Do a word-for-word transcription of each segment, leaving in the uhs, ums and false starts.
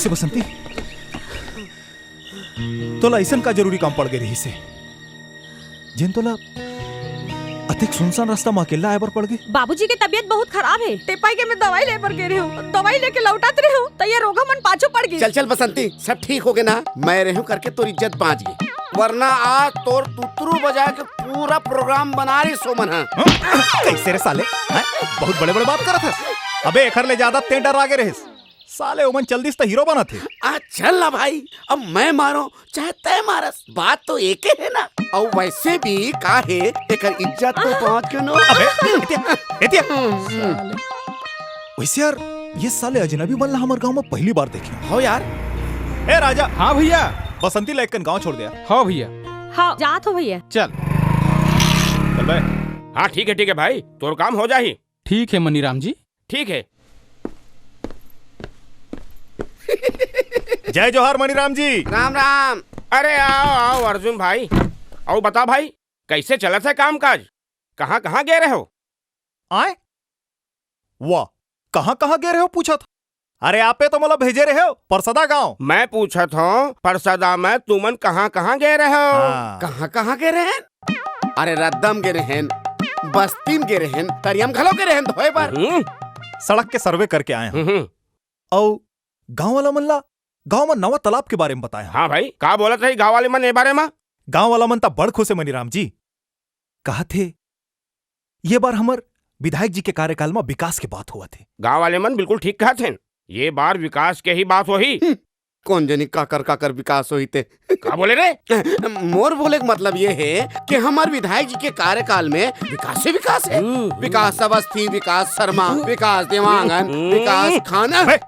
से बसंती, तोला अइसन का जरूरी काम पड़ गे रहिस हे, जेन तोला अतेक सुनसान रास्ता म अकेल्ला आए बर पड़ गे? बाबूजी के तबीयत बहुत खराब हे, तेपाई के मैं दवाई ले बर गे रहेंव, दवाई लेके लौटत रहेंव, त ये रोगहा मन पाछू पड़ गे। चल, चल बसंती, सब ठीक होगे ना, मैं रहेंव करके तोर इज्जत बाँच गे, वरना आज तोर तुतरू बजा के पूरा program बना रहिस ओमन ह। हाँ? कइसे रे साले? हाँ? बहुत बड़े-बड़े बात करत हस। अबे, एखर ले जादा तें डर्रा गे रहेस। साले, ओमन चल दिस त हीरो बनत हे। आ, चल ना भाई, अब मैं मारों, चाहे तैं मारस, बात तो एके हे ना। अउ वइसे भी का हे, एकर इज्जत तो बाँच गे ना। अबे, एतिया, एतिया। साले। वइसे यार, ये साले अजनबी मन ला हमर गाँव म पहिली बार देखेंव। हव यार। ए राजा। हाँ भइया। बसंती ला एक कन गाँव छोड़ दे यार। हव भइया। हाँ, जात हँव भइया। चल। चल बे। हाँ, ठीक हे, ठीक हे भाई, तोर काम हो जाही। ठीक हे मनीराम जी। ठीक हे। जय जोहार मनीराम जी। राम राम। अरे आओ, आओ अर्जुन भाई। अउ बता भाई, कइसे चलत हे काम काज? कहाँ, कहाँ गे रहेव? आय? वाह, कहाँ, कहाँ गे रहेव पूछत? अरे आपे तो मोला भेजे रहेव, परसदा गाँव। मैं पूछत हँव, परसदा म तुमन कहाँ, कहाँ गे रहेव? हाँ। कहाँ, कहाँ गे रहेन? अरे रद्दा म गे रहेन, बस्ती म गे रहेन, तरिया म घलो गे रहेन धोए बर। हम्म। सड़क के survey करके आए हँव। हम्म। अउ गाँव वाला मन ला, गाँव म नवा तालाब के बारे म बताए हँव। हाँ भाई, का बोलत रही गाँव वाले मन ए बारे म? गाँव वाला मन त बड़ खुश हे मनीराम जी। कहत हे, ये बार हमर विधायक जी के कार्यकाल म विकास के बात होवत हे। गाँव वाले मन बिल्कुल ठीक कहत हें, ये बार विकास के ही बात होही। हम्म, कोन जनी काकर काकर विकास होही ते। का बोले रे? मोर बोले के मतलब ये हे कि हमर विधायक जी के कार्यकाल म विकास ही विकास हे। हम्म। विकास अवस्थी, विकास शर्मा, विकास देवांगन, हम्म। विकास खाना। बे,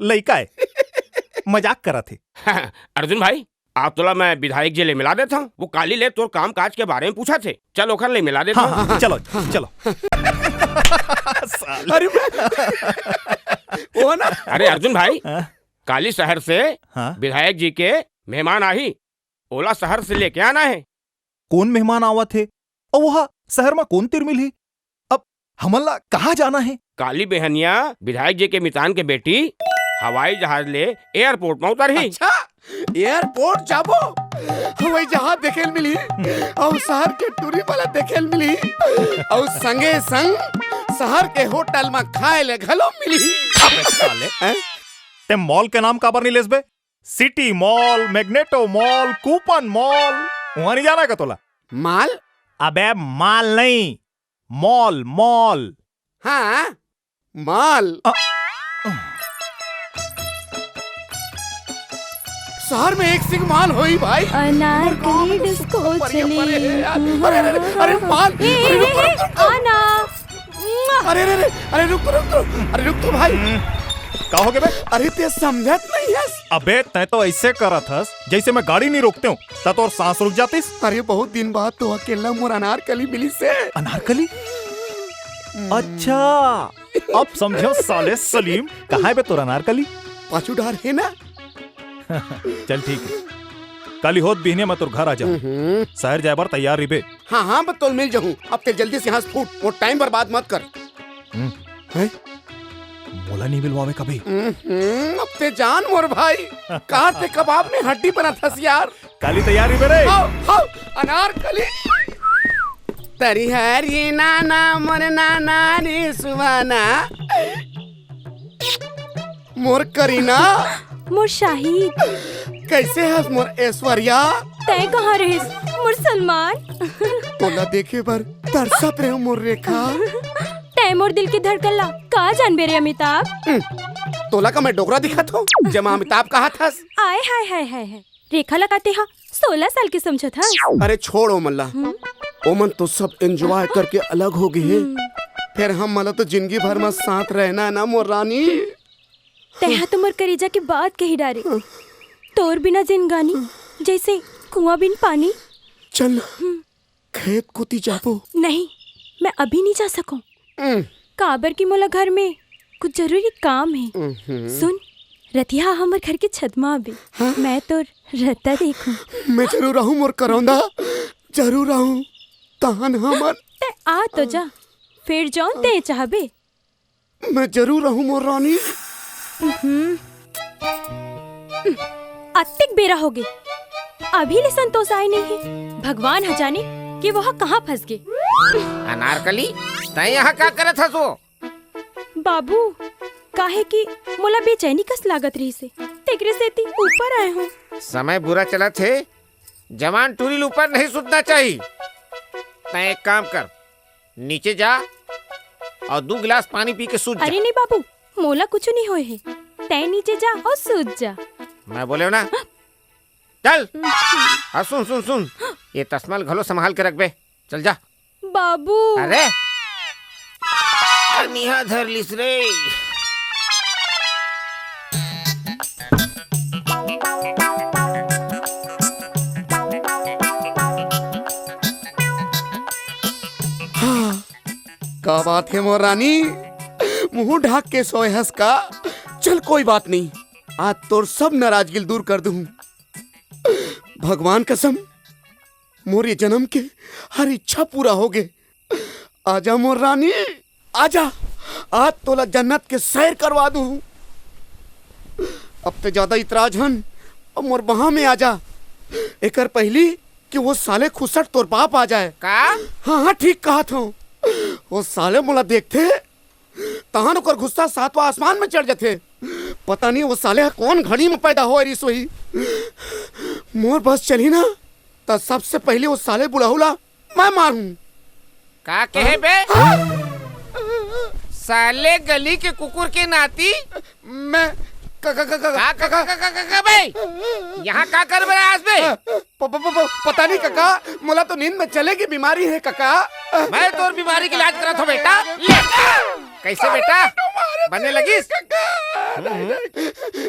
लइका हे, मजाक करत हे। अर्जुन भाई, आज तोला मैं विधायक जी ले मिला देत हँव। वो काली ले तोर काम काज के बारे म पूछत हे। चल ओखर ले मिला देत हँव। हाँ, हाँ, चलो, चलो। साले। अरे, वो ना। अरे अर्जुन भाई, हाँ? काली शहर से हाँ? विधायक जी के मेहमान आही, ओला शहर से लेके आना हे। कोन मेहमान आवत हे? अउ ओहा शहर म कोन तीर मिलही? अब हमन ला कहाँ जाना हे? काली बेहनिया विधायक जी के मितान के बेटी हवाई जहाज ले airport म उतरही। अच्छा, airport जाबो, हवाई जहाज देखे ल मिलही, अउ शहर के टूरी वाला देखे ल मिलही, अउ संगे संग शहर के होटल म खाए ले घलो मिलही। अबे साले, हैं? तें mall के नाम काबर नइ लेस बे? City Mall, Magneto Mall, Coupon Mall, उहाँ नइ जाना का तोला? Mall? अबे mall नहीं, mall, mall। हाँ, mall। अ- शहर म एक से एक mall होही भाई। अनारकली disco चली। अरे, अरे, अरे, अरे, mall। ए, अरे, ए, रुक, ए, रुक, रुक। आना। अरे, अरे, अरे, अरे, रुक तो, रुक तो, अरे, रुक तो भाई। हम्म, का होगे बे? अरे, तें समझत नइ हस। अबे, तें तो अइसे करत हस, जइसे मैं गाड़ी नइ रोकतेंव, त तोर सांस रुक जातिस। अरे, बहुत दिन बाद तो अकेल्ला मोर अनारकली मिलिस हे। अनारकली? हम्म। अच्छा, अब समझेंव साले सलीम, कहाँ हे बे तोर अनारकली? पाछू डार हे ना। चल ठीक हे, काली होत बिहनिया मैं तोर घर आ जाहूँ। हम्म। शहर जाए बर तैयार रहिबे। हाँ, हाँ, मैं तोला मिल जाहूँ। अब तें जल्दी से यहाँ से फूट, मोर time बर्बाद मत कर। हम्म। हैं? मोला नइ मिलवावे कभी। हम्म, अब तें जान मोर भाई, का तें कबाब म हड्डी बनाथस यार। काली तैयार रहिबे रे। हव, हव, अनारकली। तरी हरी नाना मोर नाना रे सुहाना। मोर करीना। मोर शाहिद। कइसे हस मोर ऐश्वर्या? तें कहाँ रहेस, मोर सलमान? तोला देखे बर तरसत रहेंव मोर रेखा। तें मोर दिल के धड़कन ला का जानबे रे अमिताभ? हम्म, तोला का मैं डोकरा दिखत हँव, जेमा अमिताभ कहत हस? आय हाय हाय हाय हाय। रेखा ला का तेंहा सोलह साल के समझत हस? अरे छोड़ ओमन ला। हम्म। ओमन तो सब enjoy करके अलग हो गे हे। हम्म। फेर हमन ला तो जिंदगी भर म साथ रहना हे ना मोर रानी। तेंहा तो मोर करेजा के बात कहि डारे। तोर बिना जिनगानी जइसे कुआं बिन पानी। चल ना, हम्म। खेत कोती जाबो। नहीं, मैं अभी नइ जा सकँव। हम्म। काबर कि मोला घर म कुछ जरूरी काम हे। हम्म। सुन, रतिहा हमर घर के छत म आबे। हाँ? मैं तोर रद्दा देखहूँ। मैं जरूर आहूँ मोर करौंदा, जरूर आहूँ। तहन हमन तें आ तो जा, फेर जउन तें चाहबे। मैं जरूर आहूँ मोर रानी। हम्म। अतेक बेरा होगे, अभी ले संतोष आय नइ हे। भगवान ह जाने कि वो ह कहाँ फंस गे। अनारकली, तैं यहाँ का करत हस वो? बाबू, काहे कि मोला बेचैनी कस लागत रहिस हे, तेकरे सेती ऊपर आय हूँ। समय बुरा चलत हे, जवान टूरी ल ऊपर नहीं सुतना चाही। तैं एक काम कर, नीचे जा अउ दू गिलास पानी पी के सूत जा। अरे नहीं बाबू, मोला कुछु नइ होय हे। तैं नीचे जा अउ सूत जा। मैं बोलेंव ना, चल। अउ सुन, सुन, सुन, ये तसमा ल घलो संभाल के रखबे। चल जा। बाबू। अरे, अनिहा धर लिस रे। हाँ, का बात हे मोर रानी? मुंह ढाक के सोए हस का? चल, कोई बात नहीं, आज तोर सब नाराजगी ल दूर कर दूं। भगवान कसम, मोर ये जनम के हर इच्छा पूरा होगे। आजा मोर रानी, आजा, आज तोला जन्नत के सैर करवा दूं। अब ते ज्यादा इतरा झन, अब मोर बाह में आजा। एकर पहिली कि वो साले खुसट तोर बाप आ जाए। का? हाँ, हाँ, ठीक कहत हूँ। वो साले मोला देखथे, तहान ओकर गुस्सा सातवां आसमान में चढ़ जथे। पता नहीं वो साले ह कौन घड़ी में पैदा होए रिहिस होही। मोर बस चलही ना, त सबसे पहिली वो साले बुढ़ऊ ला मैं मारहूं। का कहे बे? हाँ? साले गली के कुकुर के नाती। मैं क-, क-, क-, क-, का, का, का, का, का, का, का बे? यहाँ का कर बर आस बे? प-, प-, प-, प-, पता नहीं कका, मोला तो नींद में चले के बीमारी हे कका। मैं तोर बीमारी के इलाज करत हूँ बेटा। ले। कैसे बेटा? बने लगिस?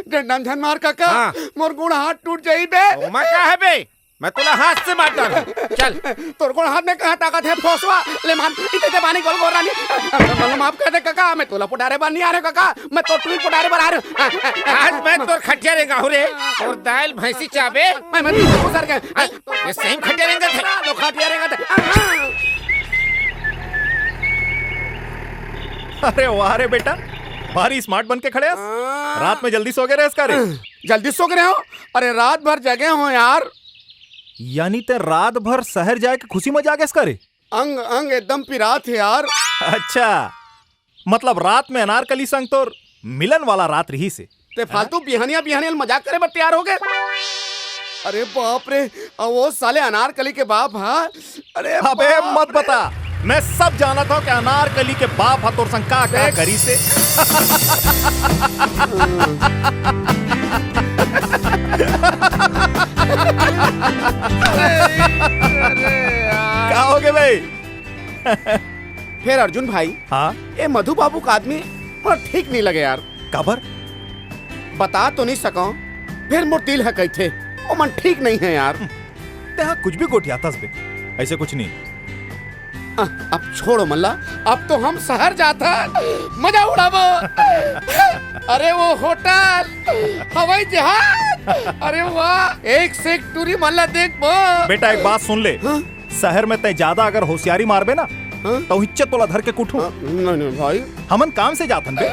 डंडा झन मार कका, हाँ। मोर गोड़ हाथ टूट जाही बे। ओमा का हे बे? मैं तोला हाथ से मार डालूं। चल। तोर गोड़ हाथ में कहाँ ताकत हे, फोसवा? ले मान, इते ते बानी गोल गोल रानी। मोला माफ कर दे कका, मैं तोला पुटारे बर नहीं आ रहे कका, मैं तोर टूरी पुटारे बर आ रहे हूँ। आज मैं तोर खटिया रेंगाहूं रे, अउ दाई ल भैंसी चाबे। मैं, मैं तो सर के। ये सही खटिया रेंगथे। लो खटिया रेंगथे। अरे वाह रे बेटा, भारी smart बन के खड़े हस। रात में जल्दी सो गे रहेस का रे? जल्दी सो गे रहेंव? अरे रात भर जगे हंव यार। यानी ते रात भर शहर जाए के खुशी में जागेस का रे? अंग अंग एकदम पिरात हे यार। अच्छा, मतलब रात में अनारकली संग तोर मिलन वाला रात रिहिस हे। ते फालतू बिहनिया बिहनिया मजाक करे बर तैयार होगे। अरे बाप रे, अउ वो साले अनारकली के बाप हा। अरे अबे बाप मत रे। बता, मैं सब जानत हूँ कि अनारकली के बाप हा तोर संग का का देख। करिस हे। अरे, अरे यार। का होगे भाई? फेर अर्जुन भाई, हाँ? ए मधु बाबू का आदमी मोला ठीक नहीं लगे यार। काबर? बता तो नहीं सकंव, फेर मोर दिल ह कहिथे, ओमन ठीक नहीं हे यार। तेहा कुछ भी गोठियाथस बे, ऐसे कुछ नहीं। अ, अब छोड़ मन ला, अब तो हम शहर जाथन, मजा उड़ाबो। अरे वो होटल, हवाई जहाज, अरे वाह, एक से एक टूरी मन ला देखबो। बेटा एक बात सुन ले, हाँ? शहर में तैं ज्यादा अगर होशियारी मारबे ना, हाँ? त उहिच्चे तोला धर के कुटहूं। हाँ, नहीं, नहीं भाई। हमन काम से जाथन बे।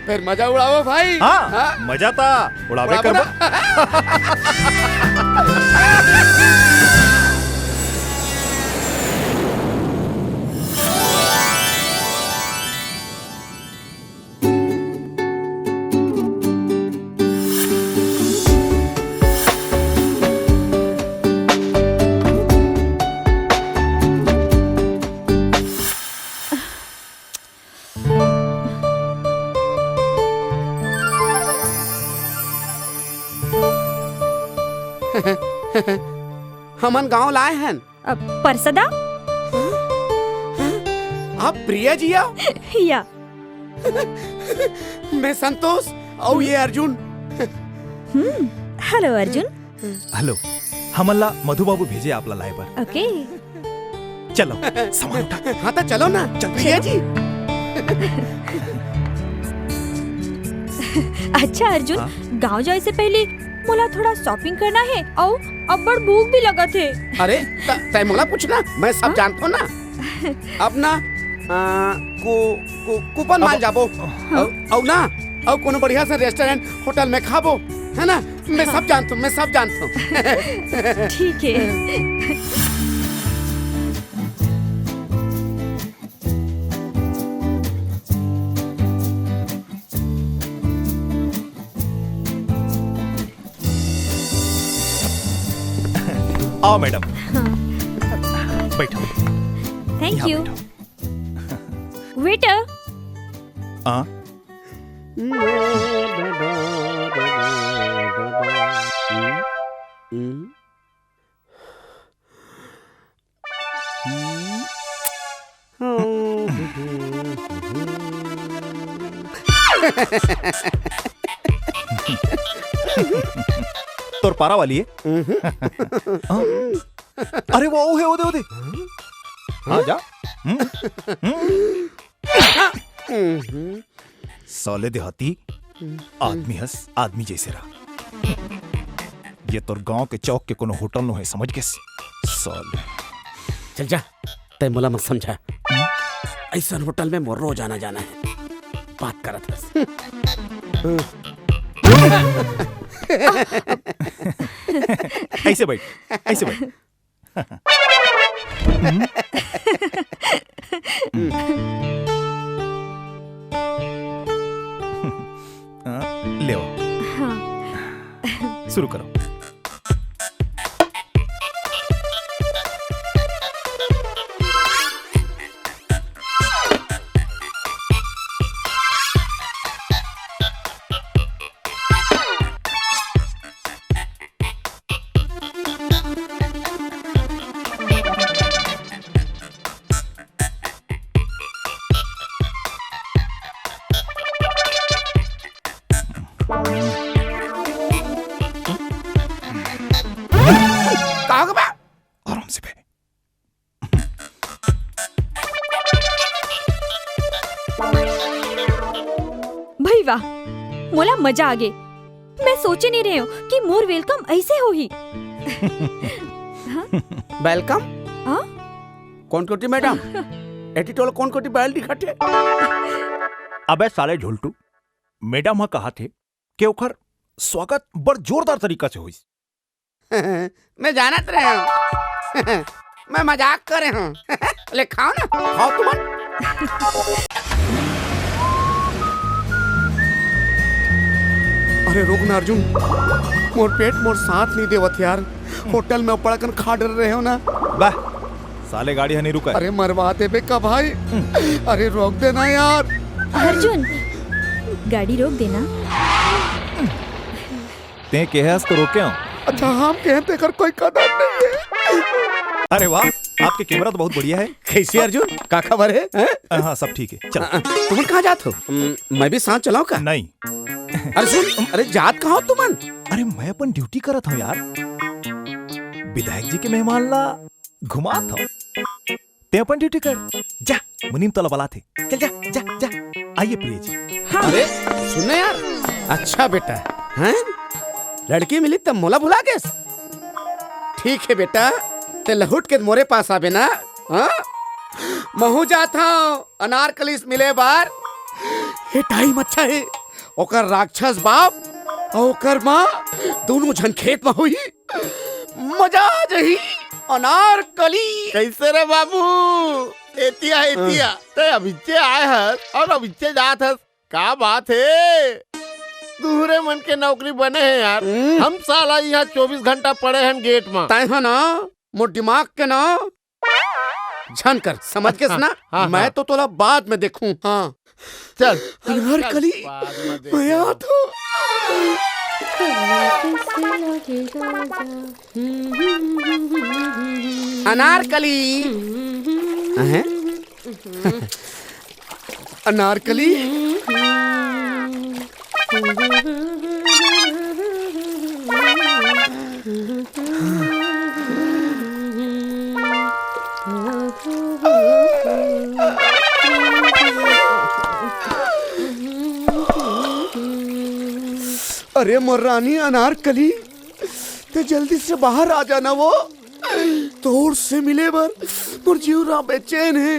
फेर मजा उड़ाबो भाई। हाँ, हाँ? मजा त उड़ाबे उड़ाबो करबो। ना। हमन गांव लाए हन। अ, परसदा? आप प्रिया जी या? या। मैं संतोष, अउ ये अर्जुन। हम्म, हेलो अर्जुन। हेलो, हमन ला मधु बाबू भेजे आप ला लाए बर। ओके। चलो, सामान उठा। हाँ, तो चलो ना, चल, प्रिया चलो। जी। अच्छा अर्जुन, हाँ? गांव जाए से पहले मोला थोड़ा shopping करना हे, अउ अब्बड़ भूख भी लगत हे। अरे, त-, तैं मोला पूछ ना, मैं सब हाँ? जानत हूँ ना। अब ना, आ, कु-, कु-, coupon अब mall जाबो। हाँ। अउ, अउ ना, अउ कोनो बढ़िया से रेस्टोरेंट होटल में खाबो, है ना? मैं सब जानत हूँ, मैं सब जानत हूँ। ठीक है। आओ मैडम, बैठो। Thank you. वेटर। हाँ। तोर पारा वाली है। हाँ। अरे वो, वो है, वो दे, वो दे। हाँ, जा। हम्म। हम्म। साले देहाती, आदमी हस, आदमी जैसे रह। ये तोर गांव के चौक के कोनो होटल नो है, समझ गेस? साले। चल जा, तै मोला मत समझा। ऐसन होटल में मोर रोज आना जाना है। बात करत हस। ऐसे बैठ, ऐसे बैठ। हाँ, ले आओ। हाँ। शुरू करो। कहाँ के बा? आराम से बे। भई वाह, मोला मजा आ गे। मैं सोचे नहीं रहे हूँ कि मोर वेलकम ऐसे होही। वेलकम? हाँ? कोन कोती मैडम? एती तोला कोन कोती बैल दिखत हे? अबे साले झुलटू, मैडम ह कहा थे कि ओखर स्वागत बड़ जोरदार तरीका से होइस। मैं जानत रहे हूँ। मैं मजाक करे हूँ। ले खाओ ना, खाओ तुमन। अरे रुक ना अर्जुन, मोर पेट मोर साथ नहीं देवत यार। होटल में पड़कन खा डर रहे हो ना। वाह, साले गाड़ी ह नहीं रुका है। अरे मरवा देबे का भाई? अरे रोक देना यार। अर्जुन, गाड़ी रोक देना। तें केहे हस तो रोके हूँ। अच्छा, हम केहे तेकर कोई कदर नहीं है। अरे वाह, आपके कैमरा तो बहुत बढ़िया है। कैसे अर्जुन, का खबर है, हैं? हाँ, सब ठीक है, चलो। हाँ, तुमन कहाँ जात हो? हम्म, मैं भी साथ चलाऊं का? नहीं। अरे सुन, अरे जात कहाँ हो तुमन? अरे मैं अपन ड्यूटी करत हूँ यार, विधायक जी के मेहमान ला घुमात हूँ। तें अपन ड्यूटी कर, जा, मुनीम तोला बलाथे। चल जा, जा, जा। आइए प्रिय जी। हाँ। अरे, सुन ना यार, अच्छा बेटा, हैं? लड़की मिली तब मोला भुला गेस? ठीक है बेटा, तें लहुट के मोरे पास आबे ना, हाँ? महू जात हूँ अनारकली से मिले बार। ये टाइम अच्छा है, ओकर राक्षस बाप अउ ओकर माँ दोनों झन खेत में होही। मजा आ जही। अनारकली। कैसे रे बाबू? एतिया, एतिया। हाँ। ते अभिच्चे आए हस और अभिच्चे जात हस। का बात है? दूहरे मन के नौकरी बने है यार। हम्म। हम साला यहाँ चौबीस घंटा पड़े हन गेट में। तैं ह ना, मोर दिमाग के ना, झन कर, समझ गेस ना? हाँ, हाँ, मैं हाँ। तो तोला बाद में देखूं। हाँ। चल। अनारकली, चल, बाद में देख मैं लेंगे। आत हूँ। अनारकली। हैं? अनारकली। अरे मोर रानी अनारकली, ते जल्दी से बाहर आ जाना वो। तोर से मिले बर मोर जीव रा बेचैन है।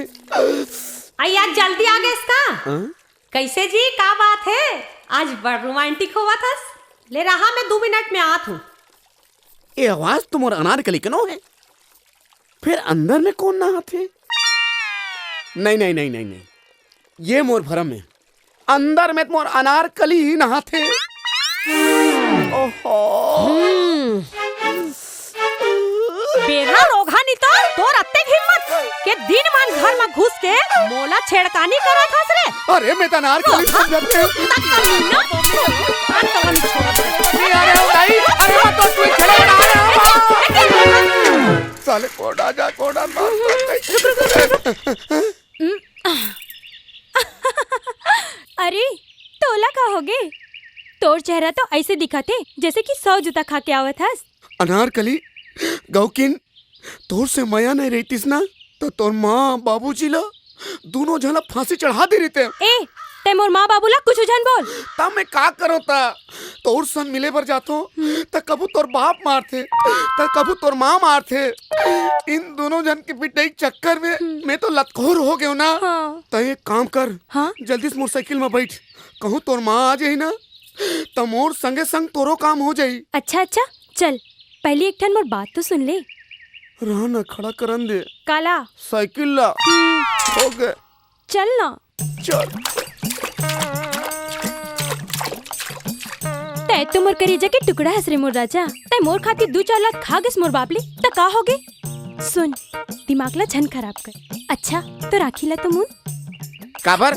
अई आज जल्दी आ गेस का? हाँ? कैसे जी, का बात है? आज बड़ रोमांटिक होवत हस। ले रहा, मैं दू मिनट में आत हूँ। ये आवाज तो मोर अनारकली के नो हे। फिर अंदर में कोन नहाथे? नहीं, नहीं, नहीं, नहीं, नहीं। ये मोर भरम हे। अंदर में तो मोर अनारकली ही नहाथे। ओहो। हम्म। बेरा रोगहा नितोर, तोर अतेक हिम्मत के दिन मान घर में घुस के मोला छेड़खानी करत हस रे। अरे, मैं तो अनारकली समझत हे। तक करी ना। अरे, अरे, अरे, अरे, तो तू ही खड़ा बना रहा है। साले कोड़ा जा, कोड़ा मार। अरे, तोला का होगे? तोर चेहरा तो ऐसे दिखत हे, जैसे कि सौ जूता खा के आवत हस। अनारकली, गौकिन, तोर से मया नहीं रहितिस ना, तो तोर माँ बाबूजी ला दूनों झन ला फांसी चढ़ा दे रहिते। ए, तै मोर माँ बाबू ला कुछ झन बोल। तब मैं का करों ता? तोर संग मिले बर जाथों, हम्म। त कभू तोर बाप मारथे, त कभू तोर माँ मारथे। इन दूनों झन के पिटाई के चक्कर में हम्म। मैं तो लतखोर हो गेंव ना। हाँ। त एक काम कर, हाँ? जल्दी से मोर साइकिल में बैठ, कहूँ तोर माँ आ जाही ना, त मोर संगे संग तोरो काम हो जाही। अच्छा, अच्छा, चल, पहली एक ठन मोर बात तो सुन ले। रहा ना, खड़ा करन दे। काला? साइकिल ला। हम्म। हो गए। चल ना। चल। तै तो मोर करेजा के टुकड़ा हस रे मोर राजा। तै मोर खातिर दू चार लात खा गेस मोर बाप ले, त का होगे? सुन, दिमाग ला झन खराब कर। अच्छा, तो राखी ला तो मुन। काबर?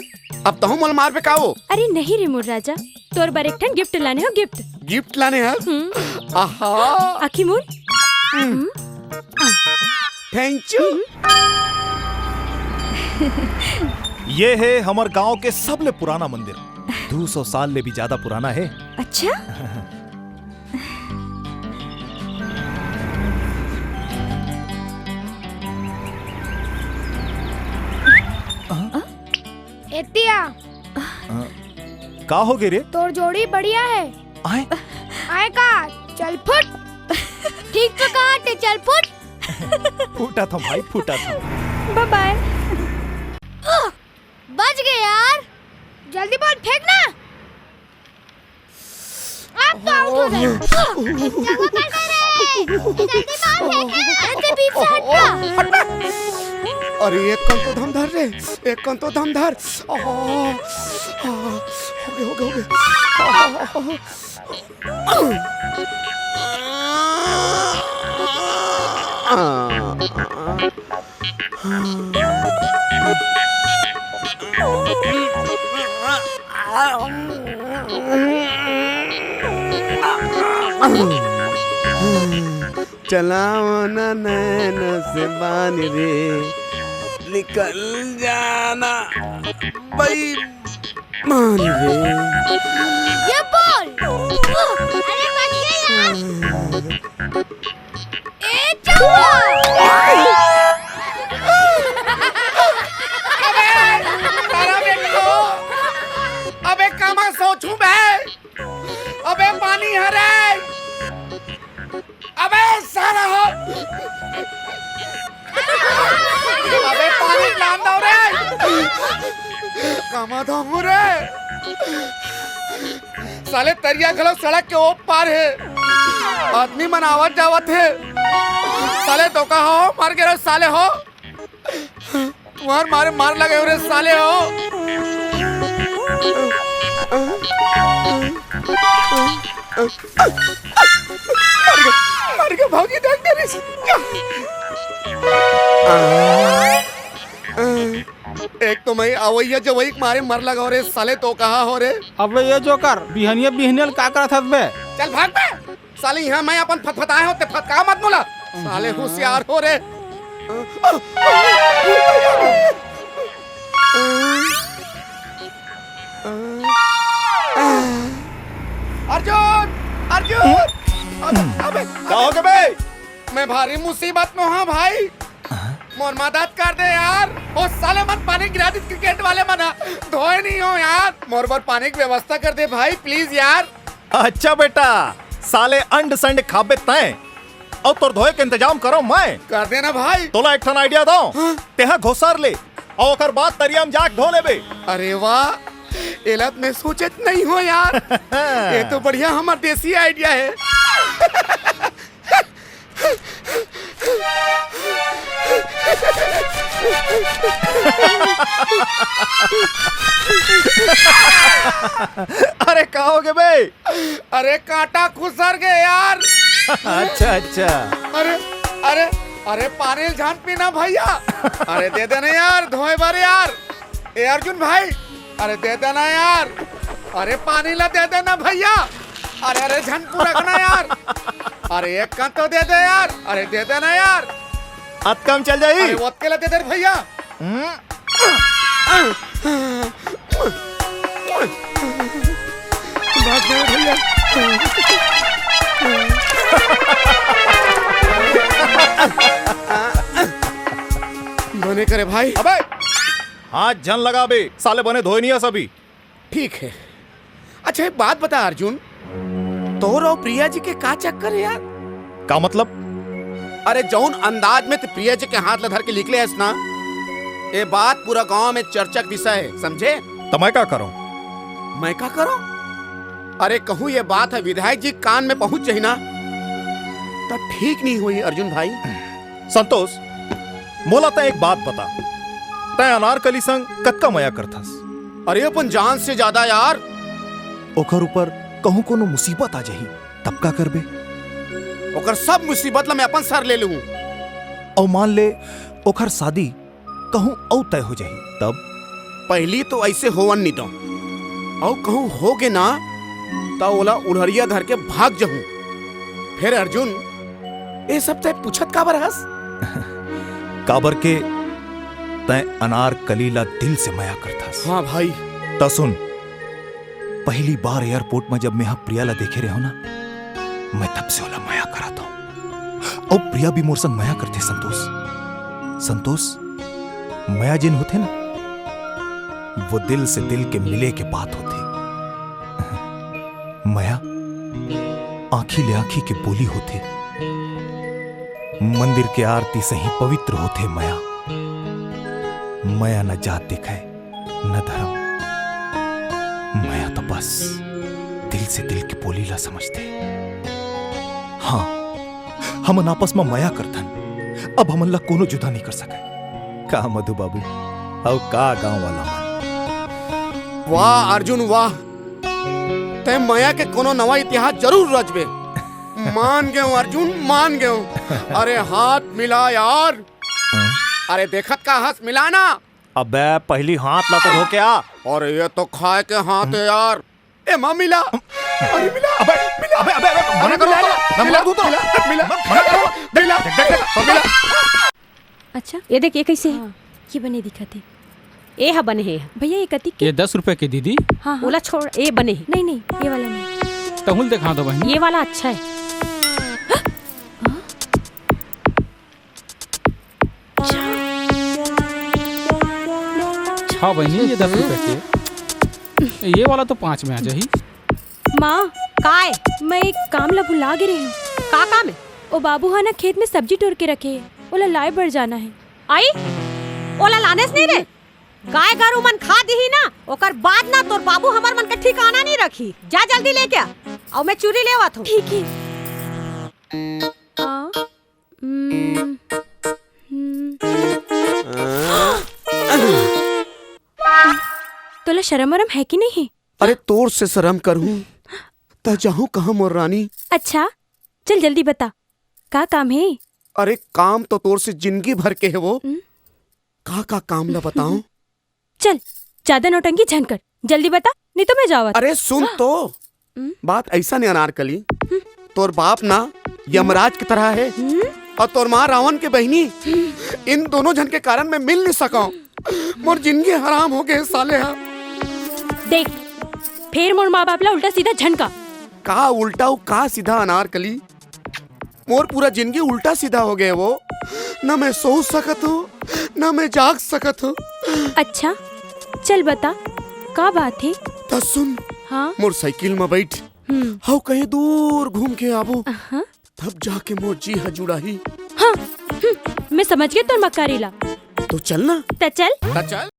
अब तहूँ मोला मारबे का वो? अरे नहीं रे मोर राजा, तोर बर एक ठन गिफ्ट लाने हों, गिफ्ट। गिफ्ट लाने हस? हम्म। आहा। आखी मुन। हम्म। हम्म। आ। Thank you। हम्म। ये हे हमर गांव के सबले पुराना मंदिर, दू सौ साल ले भी ज्यादा पुराना हे। अच्छा? एतिया। अ, का होगे रे? तोर जोड़ी बढ़िया हे। आय? आय का? चल फुट। ठीक तो कहा थे, चल फुट। फूटा था भाई, फूटा था। Bye bye। बच गए यार। जल्दी बॉल फेंक ना। अब तो आउट हो गए। एक जगह पर गए रे। जल्दी बॉल फेंक ना। अरे, ते बीच से हट ना। अरे, एक कन तो दम धर रे, एक कन तो दम धर। आह, आह, हो गए, हो गए, हो गए। आह, आह, आह। चलाओ ना नैन से बान रे, निकल जाना बेईमान रे। ये बॉल। अरे बच गए यार। ए चलो। अबे, सारा बेटो। अबे, कामा सोचूं बे? अबे, पानी हरे। अबे, सारा हो। अबे, पानी लान दो रे। कामा धामू रे। साले, तरिया घलो सड़क के ओ पार हे। आदमी मन आवत जावत हे। साले, तो का हो, मर गे रे साले हो। तुम्हार मारे मार लगे हो रे साले हो। मर गए, मर गए भौजी, देख मेरी। एक तो मैं अवैया जवई के मारे मर लगा हो रे साले, तो कहा हो रे। अबे ये जोकर, बिहनिया बिहनिया ल का करत हस बे? चल भाग बे। साले, यहाँ मैं अपन फतफताए हों, ते फतका मत मोला। साले, होशियार हो रे। अर्जुन, अर्जुन, अबे, अबे, का हो गे बे? मैं भारी मुसीबत में हूँ भाई, मोर मदद कर दे यार। ओ साले मन पानी गिरा दिस, क्रिकेट वाले मन ह, धोए नहीं हो यार, मोर बर पानी के व्यवस्था कर दे भाई, प्लीज यार। अच्छा बेटा, साले अंड संड खाबे तैं, अउ तोर धोए के इंतजाम करों मैं। कर देना भाई। तोला एक ठन आइडिया दो, हाँ? तेहा घोसर ले, अउ ओकर बाद तरिया म जाके धो लेबे। अरे वाह, एला मैं सोचत नहीं हो यार। ये तो बढ़िया हमर देसी idea है। अरे, का हो गे बे? अरे, कांटा खुसर गे यार। अच्छा, अच्छा। अरे, अरे, अरे, पानी ल झन पीना भैया। अरे, दे दे ना यार, धोए बर यार। ए अर्जुन भाई, अरे दे देना यार। अरे पानी ला दे देना भैया। अरे, अरे झन पुरकना यार। अरे एक कन तो दे दे यार। अरे दे देना यार। अतका म चल जाही। अरे ओतके ला दे दे भैया। हम्म। भाग गए भैया। बने करे भाई। अबे, हाथ झन लगाबे, साले बने धोए नहीं है सभी। ठीक है। अच्छा, एक बात बता अर्जुन, तोर अउ प्रिया जी के का चक्कर है यार? का मतलब? अरे, जौन अंदाज में ते प्रिया जी के हाथ ला धर के निकले हस ना, ये बात पूरा गांव में चर्चा के विषय है, समझे? त मैं का करूं? मैं का करूं? अरे, कहूं ये बात है विधायक जी के कान में पहुंच जाही ना, त ठीक नहीं होही अर्जुन भाई। संतोष, मोला तैं एक बात बता, तैं अनारकली संग कतका मया करथस? अरे अपन जान से ज्यादा यार। ओकर ऊपर कहूं कोनो मुसीबत आ जाही, तब का करबे? ओकर सब मुसीबत ला मैं अपन सर ले लूं। अउ मान ले ओकर शादी कहूं अउ तय हो जाही, तब? पहली तो ऐसे होवन नी दो, अउ कहूं हो गे ना, त ओला उढ़रिया धर के भाग जहूं। फिर अर्जुन, ये सब तय पूछत काबर हस? काबर के तैं अनारकली ला दिल से मया करथस। हाँ भाई। त सुन, पहली बार एयरपोर्ट में जब मैं हा प्रिया ला देखे रहे हो ना, मैं तब से ओला मया करत हूँ। अउ प्रिया भी मोर संग मया करथे संतोष। संतोष, मया जेन होथे ना, वो दिल से दिल के मिले के बात होथे। मया आँखी ले आँखी के बोली होथे। मंदिर के आरती सही पवित्र होथे मया। मया न जात देखय, न धर्म। मया तो बस दिल से दिल के बोली ला समझथे। हाँ, हमन आपस म मया करथन, अब हमन ला कोनो जुदा नइ कर सकय। का मधु बाबू, अउ का गांव वाला मन? वाह अर्जुन वाह, तैं मया के कोनो नवा इतिहास जरूर रचबे। मान गेंव अर्जुन, मान गेंव। अरे हाथ मिला यार। अरे देखत का हस, मिला ना। अबे पहली हाथ ला तो धो के आ। अरे ये तो खाए के हाथ है यार। ए माँ मिला। अरे मिला। अबे, मिला। अबे, अबे, अबे, मना करो तो। मिला, मैं मार दूँ तो। मिला, मिला, मना करो। मिला, मिला, मिला। अच्छा, ये देख, ये कैसे है? हाँ, ये बने दिखत हे। ए हा बने हे। भैया, ये कतिक के? ये दस रुपए के दीदी। हाँ, हाँ। ओला छोड़, ए बने हे। नहीं, नहीं, ये वाला नहीं। तहूँ ल देखा दो बहन। ये वाला अच्छा है। हाँ बहनी, ये दस रुपए के, ये वाला तो पाँच में आ जाही। माँ, काय? मैं एक काम ला भुला गे रही हूँ। का काम है? ओ बाबू हा ना खेत में सब्जी टोर के रखे हे, ओला लाए बर जाना है। आई? ओला लानेस नहीं रे? गाय गरु मन खा दिही ना, ओकर बाद ना तोर बाबू हमर मन के ठिकाना नहीं रखी। जा जल्दी लेके आ, अउ मैं चुरी लेवत हूँ। ठीक है। आ, हम्म, हम्म। तोला शरम वरम है कि नहीं है? अरे तोर से शरम करहूँ, त जाहूँ कहाँ मोर रानी? अच्छा, चल जल्दी बता, का काम है? अरे काम तो तोर से जिंदगी भर के है वो। हम्म? का का काम ला बताऊं? चल, ज्यादा नौटंकी झन कर, जल्दी बता, नहीं तो मैं जावत। अरे सुन तो, हम्म? बात ऐसा नहीं अनारकली, हम्म। तोर बाप ना यमराज की तरह है हम्म? और तोर माँ रावण के बहनी। इन दोनों झन के कारण मैं मिल नहीं सका। मोर जिंदगी हराम हो गए साले हा। देख, फिर मोर माँ बाप ला उल्टा सीधा झन का। का उल्टा अउ का सीधा अनारकली? मोर पूरा जिंदगी उल्टा सीधा हो गए वो। ना मैं सोच सकत हूँ, ना मैं जाग सकत हूँ। अच्छा, चल बता, का बात है? त सुन, हाँ? मोर साइकिल में बैठ, हम्म। हव कहीं दूर घूम के आबो, अहाँ। तब जाके मोर जी ह जुड़ाही। हाँ, हम्म, मैं समझ गई तोर मक्कारी ला। तो चल ना। त चल। त चल।